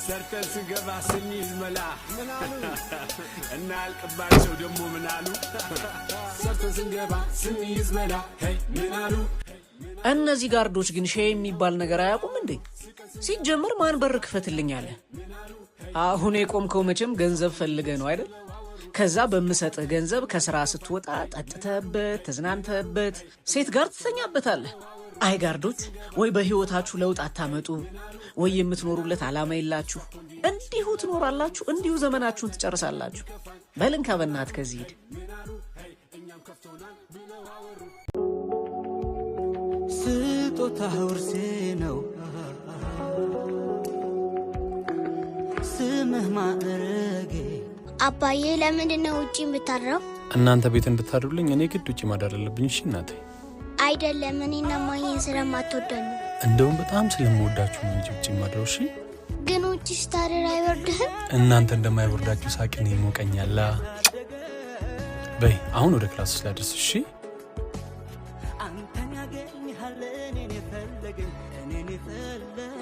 ሰርተን ስንገባ ስንይዝ መላ እናልቅባቸው ደግሞ ምናሉ? ሰርተን ስንገባ ስንይዝ መላ፣ hey፣ ምናሉ? እነዚህ ጋርዶች ግን shame የሚባል ነገር አያውቁም እንዴ? ሲጀመር ማን በር ክፈትልኝ አለ? አሁን የቆምከው መቼም ገንዘብ ፈልገህ ነው አይደል? ከዛ በምሰጥህ ገንዘብ ከስራ ስትወጣ ጠጥተህበት፣ ተዝናንተህበት፣ ሴት ጋር ትተኛበታለህ። አይ ጋርዶች፣ ወይ በህይወታችሁ ለውጥ አታመጡ፣ ወይ የምትኖሩለት ዓላማ የላችሁ። እንዲሁ ትኖራላችሁ፣ እንዲሁ ዘመናችሁን ትጨርሳላችሁ። በልንካ በእናትህ ከዚህ ሂድ። ስጦታ ውርሴ ነው፣ ስምህ ማዕረጌ። አባዬ፣ ለምንድን ነው ውጭ የምታድረው? እናንተ ቤት እንድታድሩልኝ እኔ ግድ ውጭ ማደር አለብኝ። እሺ እናቴ። አይደለም፣ እኔና እማዬን ስለማትወደን ነው። እንደውም በጣም ስለምወዳችሁ ነው እንጂ ውጭ ማድረው። እሺ። ግን ውጭ ስታድር አይበርድህም? እናንተ እንደማይበርዳችሁ ሳቅን ይሞቀኛላ። በይ አሁን ወደ class ስላደርስ፣ እሺ። አንተን ያገኝሃል እኔን የፈለገኝ፣ እኔን የፈለገኝ።